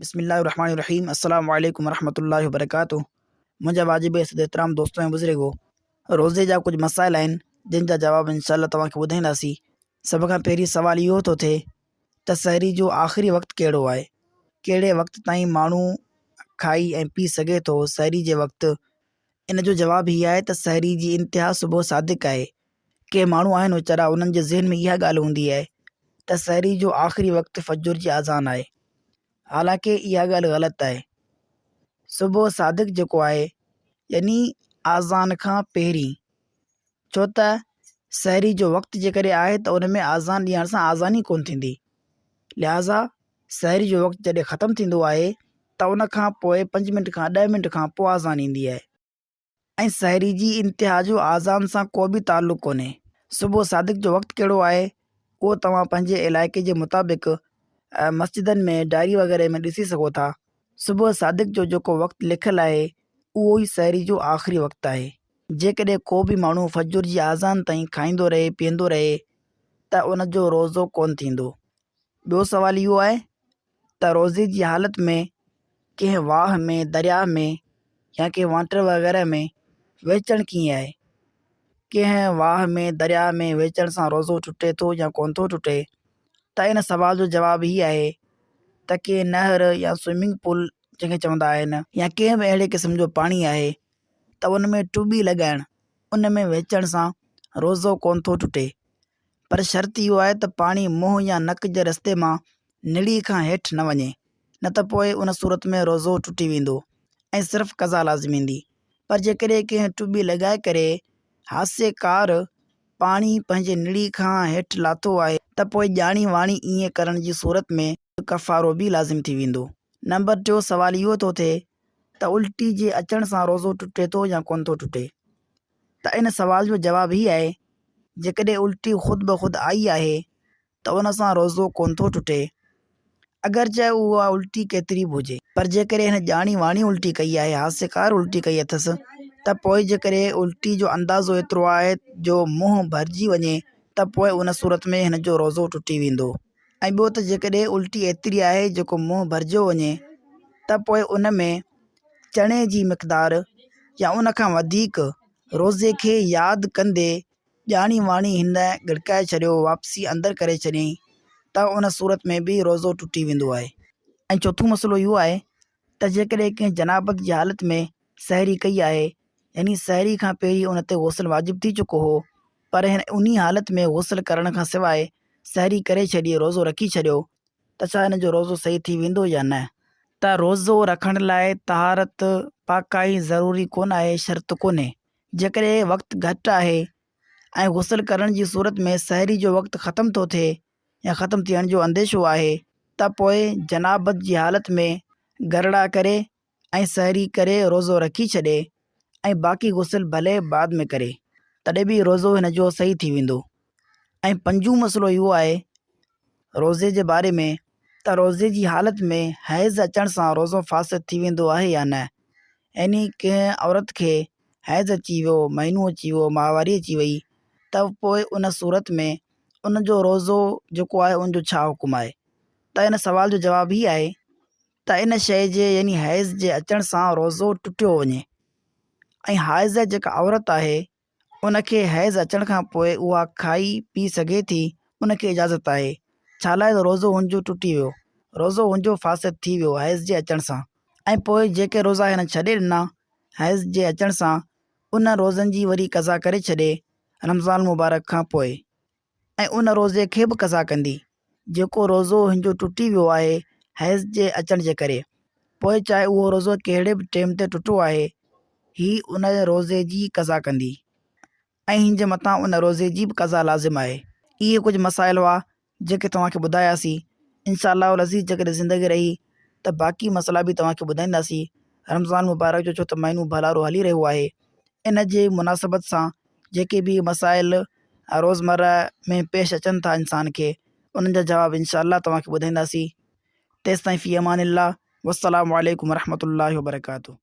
بسم الله الرحمن الرحيم السلام عليڪم ورحمة الله وبرڪاته منهنجا واجب صد احترام دوستو ۽ بزرگو روزي جا ڪجهه مسائل آهن جن جا جواب انشاء الله توهان کي ٻڌائينداسين سڀ کان پهرين سوال اهو ٿو ٿئي ته سحري جو آخري وقت ڪهڙو آهي ڪهڙي وقت تائين ماڻهو کائي ۽ پي سگهي ٿو سحري جي وقت ان جو جواب هي آهي ته سحري جي انتها صبح صادق آهي ڪي ماڻهو آهن ويچارا انهن جي ذهن ۾ اها ڳالهه هوندي آهي ته سحري جو آخري وقت فجر جي اذان آهي حالانڪه اها ڳالهه غلط آهي صبح صادق جيڪو آهي يعني اذان کان پهرين ڇو ته سحري جو وقت جيڪڏهن آهي ته ان ۾ اذان ڏيڻ سان اذان ئي ڪونه ٿيندي لهٰذا سحري جو وقت جڏهن ختم ٿيندو آهي ته ان کان پوء پنج منٽ کان ڏهه منٽ کان پوء اذان ايندي آهي ۽ سحري جي انتها جو اذان سان ڪو به تعلق ڪونهي. صبح صادق جو وقت ڪهڙو آهي اهو توهان پنهنجي علائقي جي مطابق مسجدن ۾ ڊائري وغيره ۾ ڏسي سگهو ٿا. صبح صادق جو جيڪو وقت لکيل آهي اهو ئي سحري جو آخري وقت آهي. جيڪڏهن ڪو به ماڻهو فجر جي اذان تائين کائيندو رهي پيئندو رهي ته ان جو روزو ڪونه ٿيندو. ٻيو سوال اهو آهي ته روزي جي حالت ۾ ڪنهن واهه ۾، درياهه ۾ يا ڪنهن وانٽر وغيره ۾ ويچڻ ڪيئن آهي؟ ڪنهن واهه ۾، درياهه ۾ ويچڻ سان روزو ٽٽي ٿو يا ڪونه ٿو ٽٽي؟ ته ان سوال جو جواب هي آهي ته ڪنهن نهر يا سوئمنگ پول جنهن کي چوندا آهن، يا ڪنهن به اهڙي قسم جو پاڻي آهي ته ان ۾ ٽٻي لڳائڻ، ان ۾ ويچڻ سان روزو ڪونه ٿو ٽٽي. پر شرط اهو آهي ته پاڻي منهن يا نڪ جي رستي مان نڙيء کان هيٺ نه وڃي، نه ته پوء ان صورت ۾ روزو ٽٽي ويندو ۽ صرف قضا لازم ايندي. پر جيڪڏهن ڪنهن ٽٻي لڳائي ڪري هاسيڪار پاڻي پنهنجي نڙيء کان هيٺ لاٿو آهي ته پوء ڄاڻي واڻي ائين ڪرڻ جي صورت ۾ ڪفارو به لازم ٿي ويندو. نمبر ٽيون سوال اهو ٿو ٿئي ته الٽي جي اچڻ سان روزو ٽٽي ٿو يا ڪونه ٿو ٽٽي؟ ته ان سوال جو جواب هي آهي، جيڪڏهن الٽي خود بخود آئي آهي ته ان سان روزو ڪونه ٿو ٽٽي، اگرچه اها الٽي ڪيتري به هجي. پر جيڪڏهن هن ڄاڻي واڻي الٽي ڪئي آهي، هاسيڪار الٽي ڪئي اٿس، ته پوء جيڪڏهن الٽي جو اندازو ايترو آهي جو منهن ڀرجي وڃي ته پوء ان صورت ۾ هن جو روزو ٽٽي ويندو. ۽ ٻيو ته جيڪڏهن الٽي ايتري آهي جيڪو منهن ڀرجيو وڃي ته پوء ان ۾ چڻي جي مقدار يا ان کان وڌيڪ روزي کي ياد ڪندي ڄاڻي واڻي هن ڳڙڪائي ڇڏيو واپسي اندر ڪري ڇڏيائين ته ان صورت ۾ به روزو ٽٽي ويندو آهي. ۽ چوٿون مسئلو اهو آهي ته جيڪڏهن ڪنهن جنابت جي حالت ۾ سحري ڪئي آهي يعني سحري کان پهرين ان تي غسل واجب ٿي چڪو هو پر هن انهي حالت ۾ غسل ڪرڻ کان سواء سحري ڪري ڇڏي روزو رکي ڇڏيو ته ڇا هن جو روزو صحيح ٿي ويندو يا نه؟ ته روزو رکڻ لاء طهارت، پاڪائي، ضروري ڪونه آهي شرط ڪونهي. جيڪڏهن وقت گهٽ آهي ۽ غسل ڪرڻ جي صورت ۾ سحري جو وقت ختم ٿو ٿئي يا ختم ٿيڻ جو انديشو آهي ته پوء جنابت جي حالت ۾ گرڙا ڪري ۽ سحري ڪري روزو رکي ڇڏي ۽ باقي غسل ڀلي بعد ۾ ڪري تڏهن به روزو هن جو صحيح ٿي ويندو ۽ پنجون مسئلو اهو آهي روزي جي باري ۾ ته روزي جي حالت ۾ حيض اچڻ سان روزو فاسد ٿي ويندو آهي يا نه يعني ڪنهن عورت کي حيض اچي ويو مهينو اچي ويو ماهواري اچي وئي ته پوء ان صورت ۾ ان جو روزو جيڪو آهي ان جو ڇا حڪم آهي؟ ته ان سوال جو جواب هي آهي ته ان شيء جي يعني حيض جي اچڻ سان روزو ٽٽيو وڃي ۽ حائضه جيڪا عورت آهي ان کي حيض اچڻ کان پوء اها کائي پي سگهي ٿي ان کي اجازت آهي ڇا لاء ته روزو هن جو ٽٽي ويو روزو هن جو فاسد ٿي ويو حيض جي اچڻ سان ۽ پوء جيڪي روزا هن ڇڏي ڏنا حيض جي اچڻ سان ان روزن جي وري قضا ڪري ڇڏي رمضان المبارڪ کان پوء ۽ ان روزي کي به قضا ڪندي جيڪو روزو هن جو ٽٽي ويو آهي حيض جي اچڻ جي ڪري پوء چاهي اهو روزو ڪهڙي به ٽيم تي ٽٽو آهي هي ان روزي جي قضا ڪندي ۽ هن جي مٿان ان روزي جي به قضا لازم آهي. اهي ڪجهه مسائل هئا جيڪي توهان کي ٻڌاياسين انشاء الله العزيز جيڪڏهن زندگي رهي ته باقي مسئلا به توهان کي ٻڌائينداسين رمضان مبارڪ جو ڇو ته مهينو ڀلارو هلي رهيو آهي ان جي مناسبت سان جيڪي به مسائل روزمره ۾ پيش اچن ٿا انسان کي انهن جا جواب انشاء الله توهان کي ٻڌائينداسين تيستائين في امان الله والسلام عليڪم ورحمة الله وبرڪاته.